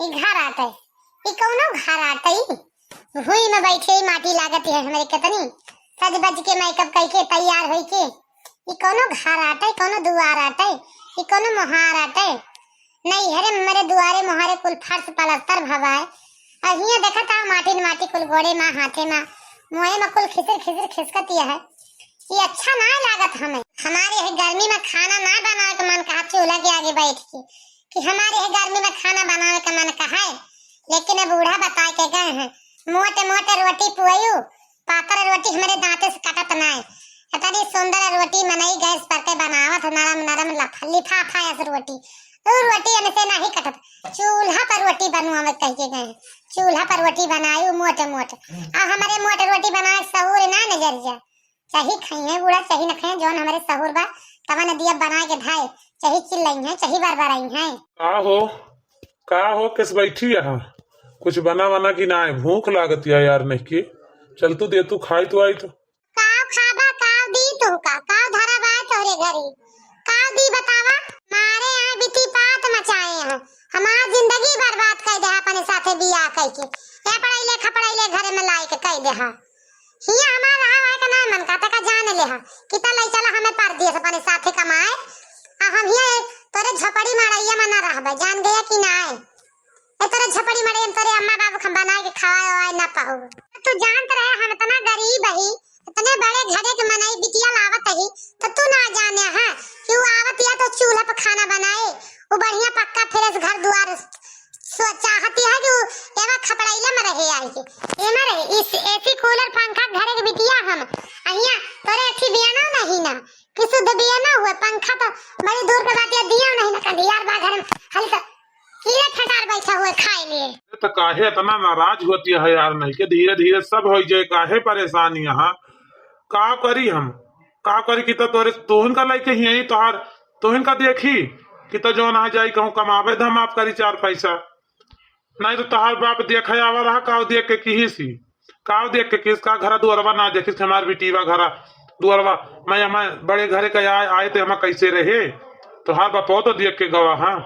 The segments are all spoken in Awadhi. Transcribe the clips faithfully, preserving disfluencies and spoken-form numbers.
ई घर आटे, ई कौनो घर आटे? ई भुई में बैठे, ई माटी लागत है हमरे कितनी। सज बज के, मेकअप कइके, तैयार होइके, ई कौनो घर आटे, कौनो दुआर आटे, ई कौनो मोहार आटे? नैहरे में हमरे दुआरे मोहारे कुल फर्श पलस्तर भवा है, और हियाँ देखत आ माटी न माटी कुल गोड़े मा, हाथे मा, मुँहे मा कुल खिसिर खिसिर खिसकत है। ई अच्छा ना लागत हमें। हमारे यही गर्मी में खाना ना बनावे के मन कहा चूल्हा के आगे बैठ के, कि हमारे यही गर्मी में खाना बनावे के मन कहा है। लेकिन अब बूढ़ा बताए के गए हैं, मोटे मोटे रोटी पुआयु, पातर रोटी हमरे दांते से कटत नाय। इतनी सुंदर रोटी मनई गैस पर के बनावत, नरम नरम लफ-, लिफाफा ऐस रोटी। उ रोटी इनसे नहीं कटत। चूल्हा पर रोटी बनवावे कह के गए। चूल्हा पर रोटी बनाई मोटे मोटे। आ हमरे मोटे रोटी बनाए सहूर ना नजर जा। चाही खाई है बूढ़ा, चाही न खाई, जौन हमरे सहूर बा, तवन दिया बना के धाए। चाही चिल्लाई है, चाही बरबराई है। का हो, का हो, किस बैठी यहाँ? कुछ बना वना कि ना? भूख लागत या यार नहीं के। चल तू दे, तू खाई तू आई तो। काव खाबा, काव दी तोहका, काव धरा बा तोहरे घरे, काव दी बतावा? मारे यहाँ बिती पात मचाए हैं, हमार जिंदगी बर्बाद कर दे अपने साथे बियाह करके। ए पढ़ैले खपड़ैले घरे में लाइक कर दे। हिया हमार रहा है का ना मन का तका जान ले हा, कितना लई चला हमें परदेस अपने साथे कमाए, आ हम हिया तोरे झोपड़ी मड़ैया में ना रहबे, जान गया कि नाय? ए तोरे झोपड़ी मड़ैया में तोरे अम्मा बाबू हम बनाए के खवाए वाए ना पाऊ। तू जानत रहे हम इतना गरीब ही, इतने बड़े घरे के मनई बिटिया लावत ही, तो तू ना जाने है कि वो आवत या तो चूल्हा पर खाना बनाए, वो बढ़िया पक्का फ्रेश घर दुआर सो चाहती है कि वो एमा खपड़ैला में रहे आई के। एमा रहे, इस एसी कूलर पंखा घरे के बिटिया हम, अहिया तोरे अच्छी बियाना नहीं ना, कि शुद्ध बियाना हुए, पंखा तो बड़ी दूर के बात है, दिया नहीं ना, कंधियार बा घर में, हल तो कीड़ा फटार बैठा हुए खाए लिए। तो काहे इतना नाराज होती है यार, नहीं के धीरे धीरे सब हो जाए, काहे परेशान यहाँ? का करी हम, का करी कि तो तोरे, तोहन का लइके ही आई तोहार, तोहन का देखी कि तो जौन आ जाई कहूँ कमावे धमाप करी चार पैसा। नहीं तो तोहार बाप देखे आवा रहा, काव देख के किहिस ही, काव देख के किस का घरा दुआरवा ना देखिस कि हमार बिटीवा घरा दुआरवा, मैं हमार बड़े घरे का आए, आए तो हमार कैसे रहे? तोहार बापो तो देख के गवा, हाँ।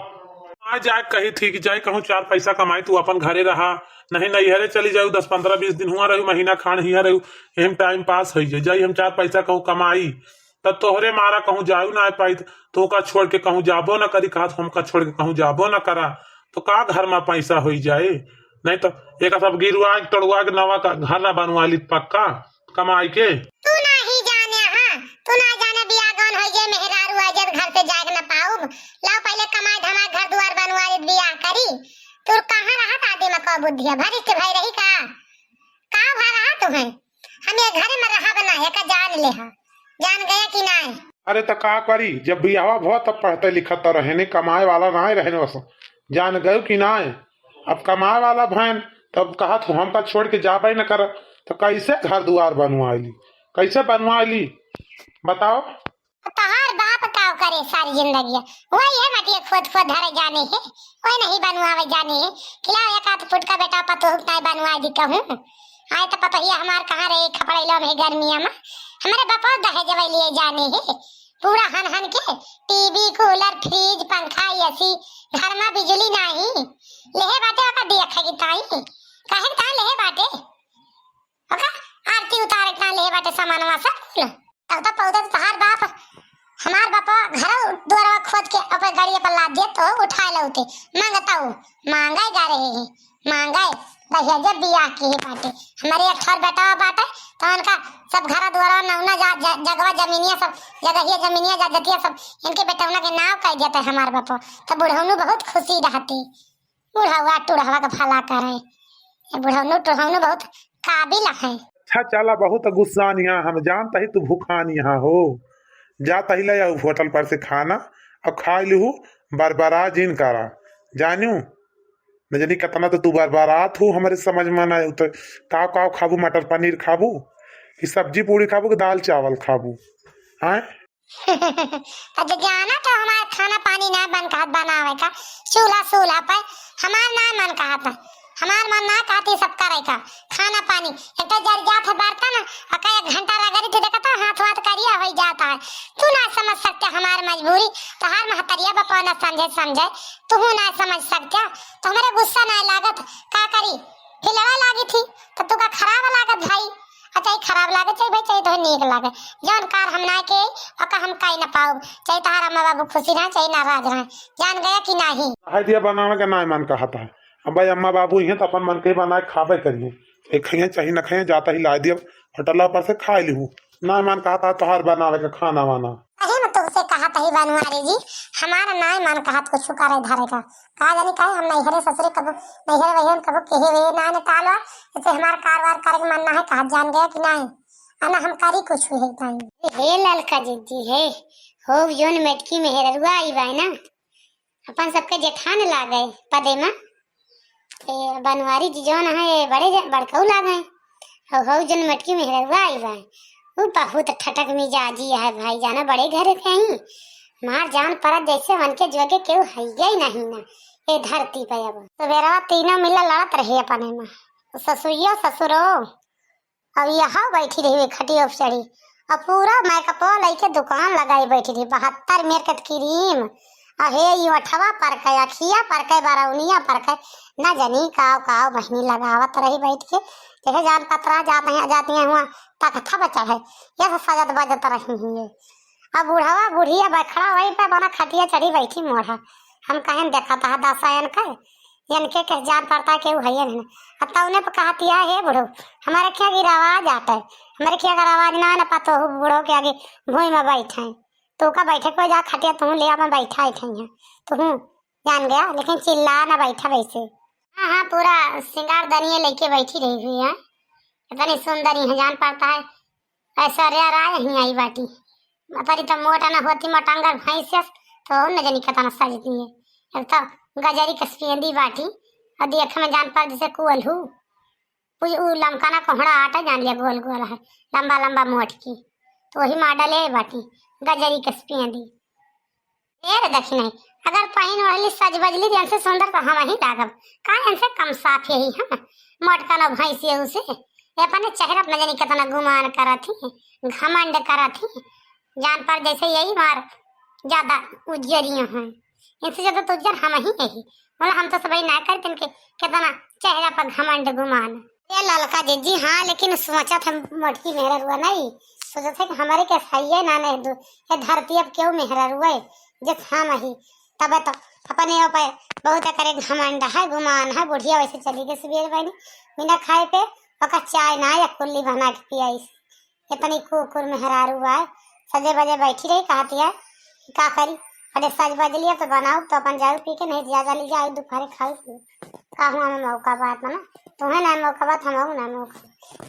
आ जाए कही थी कि जाए कहूँ चार पैसा कमाई, तू अपन घरे रहा, नहीं नैहरे चली जाऊ, दस पन्द्रह बीस दिन हुआ रहू, महीना खान हिया रहू, एहम टाइम पास होई जाई, जाई हम चार पैसा कहूँ कमाई, तब तोहरे मारा कहूँ जाऊ ना पाई, तो का छोड़ के कहूँ जाबो ना करी, कहा तो हमका छोड़ के कहूँ जाबो ना करा, तो का घर में पैसा होई जाए? नहीं तो एक सब गिरुआ के, तोड़ुआ के नवा का घर ना बनवा ली पक्का कमाई के। तू नाही जाने, हाँ, तू ना जाने बियाह गौन होई जाए, मेहरारू आ जाए, घर से जाए के ना पाऊब। लाओ पहले कमाई धमाई घर दुआर बनवा ली, बियाह करी। तू कहाँ रहत आदमी में को बुद्धि है, भरिष्ठ भाई रही का? का भा रहा तू है? हम ये घरे में रहब ना, एका जान ले हा। जान गया कि नाय? अरे त का करी, जब बियाहवा भवा तब पढ़ते लिखत त रहे नहीं, कमाए वाला नाय रहे न बस। जान गयो कि नाय? अब कमाए वाला भैन तब कहा तू हमका छोड़ के जाबे न कर, तो कैसे घर दुआर बनवाइली, कैसे बनवाइली बताओ? तहार बाप का करे सारी जिंदगी? वही है मटिया खोद खोद धरे जाने है, वही नहीं बनवावे जाने है। खिलाओ एक आध फुटका बेटा पतोह नहीं बनवा दी कहूँ। आए तो पतोहिया हमार कहाँ रहे खपड़ैलो में गर्मिया में, हमारे बापो दहेजवे लिए जाने है। पूरा हन हन के टीवी, कूलर, फ्रिज, पंखा, एसी, घर में बिजली नाही। लेहे बाटे ओका देखे की ताई, काहे की ताई लेहे बाटे? ओका आरती उतारे के ताई लेहे बाटे सामानवा सब कुल। तब तो पौधे तो तहार बाप, हमार बापा घर दुआरवा खोद के अपन गाड़ी पर लाद दिए तो उठाए लौते, मांगता हूँ, मांगे गा रहे हैं। मांगे, भैया जब बियाह के ही बाटे, हमारे एक ठोर बेटा बाटे, तो उनका सब घरा दुआरा नौना जा, जा, जगवा जमीनिया सब, जगहिया जमीनिया जा जतिया सब इनके बेटौना के नाव कर देते हमार बापो, तो बुढ़ौनू बहुत खुशी रहती। बुढ़ौआ टुढ़वा के भला करे, ये बुढ़ौनू टुढ़ौनू बहुत काबिल है। अच्छा चला, बहुत गुस्सान यहाँ, हम जानता ही तू भूखान यहाँ हो, जाता ही ले आओ होटल पर से खाना और खा लिहू, बरबरा जिन करा, जानू। न जानी कितना तो तू बरबरात हो, हमारे समझ में ना आए। तो काव काव खाबू, मटर पनीर खाबू कि सब्जी पूड़ी खाबू कि दाल चावल खाबू? हाँ। तो जो जाना तो हमारे खाना पानी ना बन कहा बनावे का, चूल्हा सूल्हा पर हमार ना मन कहा था। हमार मन ना कहती सब करे का, खाना पानी, एक तो जर जात है बर्तन, अका एक घंटा रगड़ी थे देखता हाथ वाथ करिया होइ जाता है। तू ना समझ सकते हमार मजबूरी, तोहार महतरिया बपवा ना समझे, समझे, तू ना समझ सकते, तो हमरे गुस्सा ना लागत, का करी? फिर लड़ा लागी थी, तो तू का खराब लागत भाई? अच्छा, ई खराब लागे, चाहे भाई, चाहे तोहे नीक लागे, जौन कार हम ना के, ओका हम काई ना पाउब, चाहे तोहार अम्मा बाबू खुशी रहे, चाहे नाराज रहे, जान गया कि नाही? हाय दिया बनावे के नाय मन कहत है। अब भाई अम्मा बाबू इहें तो अपन मन के ही बनाए खाबे करिए, एक खइया चाहे न खइया, जाता ही लाय दिया होटला पर से खाए लिहू, नाय मन कहत है तोहार बनावे के खाना वाना। अहे में तुमसे कहत ही बनवारी जी, हमार नाय मन कहत कुछ करे धरे का, का जानी काहे हम नैहरे ससुरे कबो, नैहरे वैहरे में कबो कहे हुए ना न टालो, जैसे हमार कारवार करे के मन ना है कहत, जान गया कि नाही? अना हम करी कुछ हुए ताई। हे ललका जिज्जी हे, हो जौन मेटकी मेहररुआ आई बाय ना, अपन सबके जेठान लागे पदे मा। ए बनवारी जी जौन है, बड़े ज-, बड़कऊ लागे। और हो जौन मेटकी मेहररुआ आई बाय, उ बहुत ठटक मिजाजी है भाई, जाना बड़े घर के ही। मार जान परत जैसे मन के जोगे केहू हइये ही नहीं ना, ए धरती पे अब। सबेरवा तीनों मिला लड़त रहे अपने मा, ससुइयो ससुरो, अब यहाँ बैठी रही हुई खटिया पे चढ़ी, अब पूरा मेकअपवा लइके दुकान लगाई बैठी रही, बहत्तर मेर के क्रीम, अहे ई ओठवा पर के, अखिया पर के, बरौनिया पर के, न जानी काव काव बहिनी लगावत रही बैठ के, जैसे जान पतरा जात हैं, जाती हैं हुआ तख्ता पर चढ़े, ये सब सजत बजत रही हैं ये। अब बुढ़वा बुढ़िया बखड़ा वही पे बना खटिया चढ़ी बैठी मोढ़ा। हम कहें देखा तहा दसा इनके, इनके के जान पड़ता है केहू है नहीं। आ तौने पे कहती है, "हे बुढ़ऊ, हमारे क्या की रवाज आटे, हमारे क्या का रवाज ना, ना पतो हो बुढ़ऊ के आगे भूमि में बैठे। तू का बैठे को जा खटिया, तू ले में बैठा ही है, तू जान गया, लेकिन चिल्ला ना बैठा वैसे।" हाँ, हाँ, पूरा सिंगार दनिये लेके बैठी रही हुई है, इतनी सुंदर ही है, जान पड़ता है। ऐश्वर्या राय ही आई बाटी। अतरी तो मोटा ना होती, मोटांगर भैंस, तो और न जानी कितना सजती है। अब तो गजरी के स्पेंदी बाटी, और देखे में जान पर जैसे कुअल हूँ। उ, उ लमका ना कोहड़ा आटा जान लिया, गोल गोल है, लंबा लंबा मोट की। तो वही मॉडल है बाटी, गजरी के स्पेंदी। ए रे दखिनही, अगर पहिन ओढ़ली सज बजली, इनसे सुंदर तो हम ही लागब। का इनसे कम साफ यही हम? मोटका न भैंस यहू से। ये अपने चेहरा पे न जानी कितना गुमान करत ही, घमंड करत ही। जान पर जैसे यही मार ज्यादा उज्जरिया हैं। इनसे ज्यादा तो उज्जर हम ही यही। बोला हम तो सबही ना करते इनके कितना चेहरा पर घमंड गुमान। ए ललका जिज्जी, हाँ, लेकिन सोचत हम मोटकी मेहररुआ नहीं, सोचत है कि हमारे के सही है ना, नहीं दू, ये धरती अब क्यों मेहररुआ है, जिस हम ही, तबे तो अपने ऊपर बहुत करे घमंड है, गुमान है, बुढ़िया वैसे चली गई सुबेर बनी, बिना खाए पे ओका चाय ना या कुल्ली बना के पियाई। इतनी कुकुर मेहरारू आए, सजे बजे बैठी रही, कहती है, "का करी? अरे सज बजली, अब तो बनाओ, तो अपन जाऊ पी के, नहीं जा, चली जाओ, दोपहरे खाऊ पी।" का हुआ में मौका बात बना, तुम्हें ना मौका बात, हम ना मौका।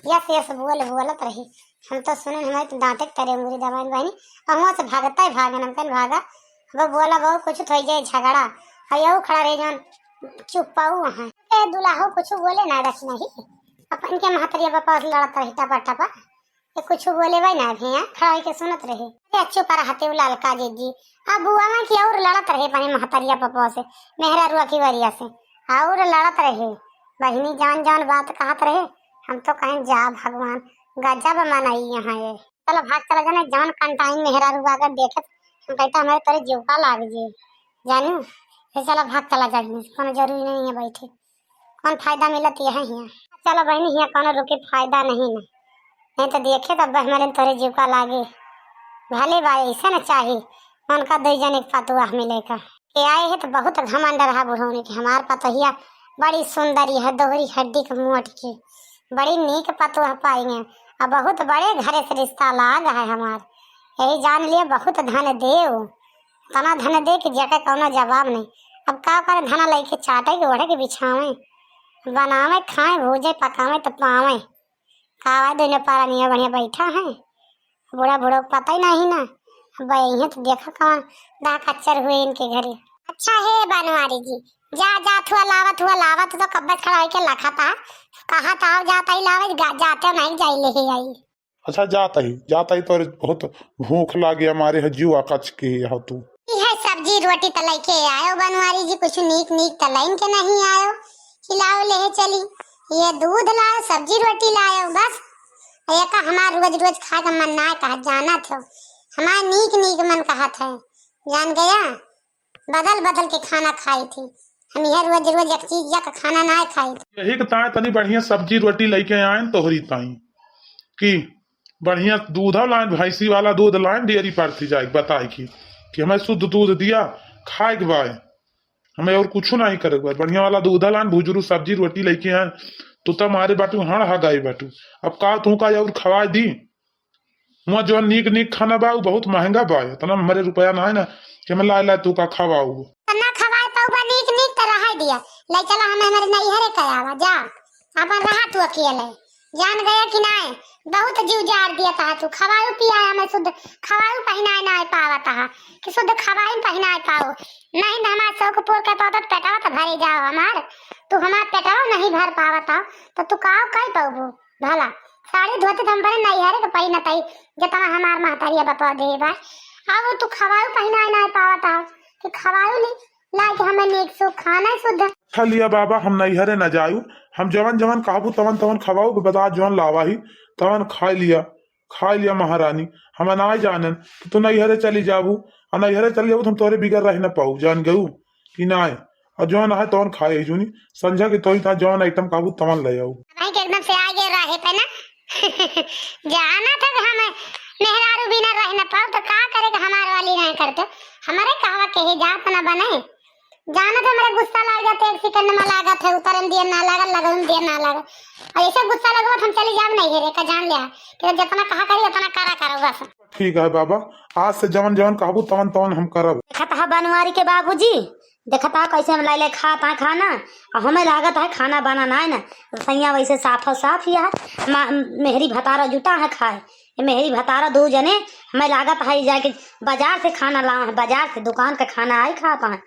यस, यस, बोल, बोलत रही। हम तो सुने, हमारे तो दांते के तरे अंगूरी दबाइन बहिनी, अहुआ से भागता ही भागन, हम कहन, "भागा, अब बोला बहुत कुछ तो हो जाए झगड़ा।" और यहू खड़ा रही जौन चुप्पाऊ वहाँ। ए दुल्हा हो, कुछ बोले ना रख नहीं, अपन के महतरिया बापा से लड़त रही टपा टपा। ये कुछ बोले भाई ना भैया, खड़ा होके सुनत रहे। अरे चुप रहते उ ललका जिज्जी, अब बुआ ना कि और लड़त रहे अपने महतरिया पपवा से, मेहररुआ की वरिया से, और लड़त रहे। बहिनी जान जान बात कहत रहे, हम तो कहें जा भगवान, गजब मनई यहाँ ये। चलो भाग चला जाना, जान कंटाइन मेहररुआ अगर देखे तो हम कहते हमारे तोरे जीव का लाग जे, जानू, ये चलो भाग चला जाए, कोनो जरूरी नहीं है बैठे। कौन फायदा मिलत यह हियाँ? चलो बहिनी, हियाँ कौनो रुके फायदा नहीं ना। नहीं तो देखे तब हमारे तोरे जीव का लागे। भले बा, ऐसे न चाही, उनका दो जने के पतुआ मिले का। के आए है तो बहुत घमंड रहा बुढ़ौनी के, हमार पतोहिया बड़ी सुंदर है, दोहरी हड्डी के मोट के, बड़ी नीक पतुआ पाएंगे। अब बहुत बड़े घरे से रिश्ता लाग है हमार, यही जान लिए बहुत धन देव। तना धन दे कि जेके कौनो जवाब नहीं। अब का करे, धना लइके चाटे के, ओढ़े के, बिछावे, बनावे, खाए, भूजे, पकावे तो पावे। का दुनो पारा नियर बढ़िया बैठा है, बूढ़ा बूढ़ो के पता ही नहीं ना। अब यही तो देखा कौन दाह कच्चर हुए इनके घरे। अच्छा हे बनवारी जी, जा जात हुआ लावत हुआ लावत तो कब्बे से खड़ा होके लखा था, कहा था जाता ही लावे, जा-, जाते नहीं जाई ले ही आई। अच्छा, जात ही, जात ही, तोरे बहुत भूख लागे, हमारे है जीव अकच के हो तू। ई है सब्जी रोटी त लइके आयो बनवारी जी, कुछ नीक नीक त लइन के नहीं आयो। कि लाओ लेहे चली, ये दूध लाओ, सब्जी रोटी लाओ, बस। एका हमार रोज रोज खाए का मन नाय कहत, जानत हो, हमार नीक नीक मन कहत है, जान गया। बदल बदल के खाना खाई थी हम, यह रोज रोज एक चीज, एक खाना नाय खाई थी। यही के ताय तनी बढ़िया सब्जी रोटी लइके आएन तोहरी ताई, कि बढ़िया दूध लाएन, भैंसी वाला दूध लाएन, डेयरी पर थी जाए बताए की, कि हमें शुद्ध दूध दिया, खाए के बाय, हमें और कुछ नहीं करे के बाय। बढ़िया वाला दूध लाएन, भुजुरू सब्जी रोटी लइके आएन, तू तो मारे बाटू, हड़ हगाई बाटू। अब का तू का और खवाए दी? हुआ जौन नीक नीक खाना बा, उ बहुत महंगा बा, इतना हमरे रुपया ना है ना कि हमें लाए लाए तू का खवाऊ। त ना खवाए पाऊ बा नीक नीक, त रहाई दिया, ले चला हमें हमरे नैहरे करावा, जा अपन रहा तू अकेले, जान गया कि नाय। बहुत जीव जार दिया था तू, खवाऊ पिया हमें शुद्ध, खवाऊ पहिनाए ना पावा था कि शुद्ध खवाई पहिनाए पाओ, नहीं तो हमार शौक पूर के तो पेटवा तो भरे जाओ हमार, तू हमार पेटवा नहीं भर पावत हो, तो तू काव कई पाऊ? भला साड़ी धोती तो हम बने नैहरे के पहिनत हई, जितना हमार महतारिया बापा दे बा। अब तू खवाऊ पहिनाए ना पावत हो कि खवाऊ ली, लाइके हमें नीक सु खाना शुद्ध। अच्छा लिया बाबा, हम नैहरे न जायू, हम जवन जवन कहबू तवन तवन खवाऊ, बता जवन लावा ही तवन खाए लिया, खाए लिया महारानी। हम ना जानन कि तू नैहरे चली जाबू, और नैहरे चली जाबू तो हम तोरे बिगर रह न पाऊ, जान गऊ कि नाय। और जौन आहे तौन खाए जूनी, संझा के तोही ता जौन आइटम कहबू तवन ले आऊ। भाई के एकदम से आगे रहे पे ना। जाना था कि हम मेहरारू बिना रह न पाऊ, तो का करे के हमार वाली नहीं करते, हमारे कहवा के ही जात ना बने। जाना था हमारे गुस्सा लाग जाते, एक सेकंड में लागत है, उतरन दिया ना लागल, लगन दिया ना लागल। और ऐसे गुस्सा लगवा तो हम चली जाब नैहरे का, जान लिया कि जितना कहा करी उतना करा करो बस। ठीक है बाबा, आज से जवन जवन कहबू तवन तवन हम करब। देखत हा बनवारी के बाबूजी, देखत हा कैसे हम लाइले खात हा खाना, और हमें लागत है खाना बना ना है ना, रसोइया वैसे साफ है, साफ ही है। मा-, मेहरी भतारा जुटा है खाए, ये मेहरी भतारा दो जने, हमें लागत है जाके बाजार से खाना लावा है, बाजार से दुकान का खाना आई खात है,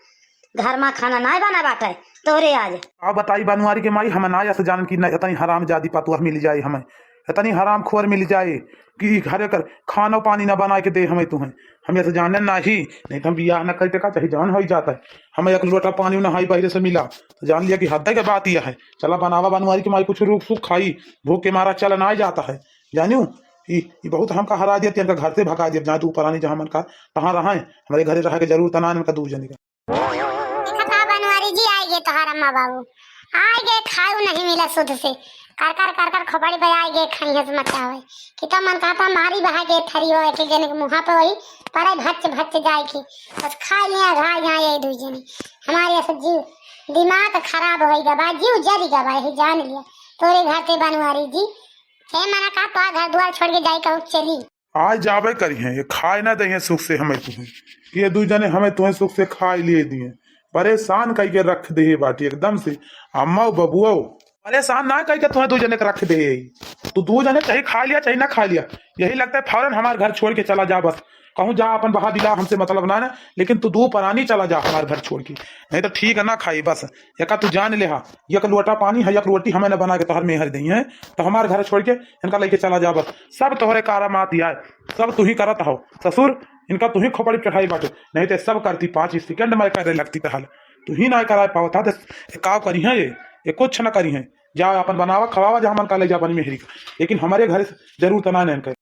घर मा खाना ना बना बाटे तोरे आज। का बताई बनवारी के माई, हम ना ऐसे जानन कि न इतनी हरामजादी पतोह मिल जाए हमें, इतनी हरामखोर मिल जाए कि ई घरे कर खाना पानी ना बनाए के दे हमें तुहें। हम ऐसे जानन नाही, नहीं तो हम बियाह ना करते का चाहे जवन हो जाता है। हमें एक लोटा पानी ना हाई बहरे से मिला, तो जान लिया कि हद के बात यह है। चला बनावा बनवारी के माई कुछ रूख सूख खाई, भूख के मारा चला ना जाता है। जानियो, ई, ई बहुत हमका हरा दिया, इनका घर से भगा दिया, जहाँ तू परानी जहाँ मन का तहाँ रहा है, हमारे घरे रहे के जरूरत ना है इनका दू जने का। देखा था बनवारी जी, आए गए तोहार अम्मा बाबू, आए गए, खाऊ नहीं मिला शुद्ध से, कर कर कर कर खोपड़ी पे आए गए, खाई हंस मचावे कि तो मन कहता मारी बहा गए थरी हो, एक एक जने के मुँहा पे वही परे भच भच जाए की, बस खा लिया घा यहाँ यही दू जने। हमारे ऐसे जीव दिमाग खराब हो गया बा, जीव जरी गया बा, यही जान लिया तोरे घर से बनवारी जी। हे मना का तो घर द्वार छोड़ के जाए कहूँ चली। आज जाबे करी हैं, ये खाए ना दे हैं सुख से हमें तुहें, ये दू जने हमें तुहें सुख से खाए लिए दिए, परेशान कई के रख दे बाटी एकदम से। अम्मा बबुआ परेशान ना कई के तुहें दू जने के रख दे। तू दू जने चाहे खा लिया चाहे ना खा लिया, यही लगता है फौरन हमार घर छोड़ के चला जा बस। कहूँ जा अपन बहा दिला, हमसे मतलब ना ना, लेकिन तू दू परानी चला जा हमार घर छोड़ के, नहीं तो ठीक है ना खाई बस। एका तू जान ले हा, एक लोटा पानी है, एक रोटी हमें न बना के तोहर मेहर दई है, तो हमार घर छोड़ के इनका लेके चला जा बस। सब तोहरे कारा मात आए, सब तू ही करत हो ससुर, इनका तू ही खोपड़ी पे चढ़ाई बाटे, नहीं तो सब करती पाँच सेकंड में करे लगती तहल। तू ही ना कराए पावत हा, तो का करी है ये, ये कुछ ना करी है। जा अपन बनावा खवावा, जा मन का ले जा अपनी मेहरी का, लेकिन हमारे घर से जरूर तना नहीं करे।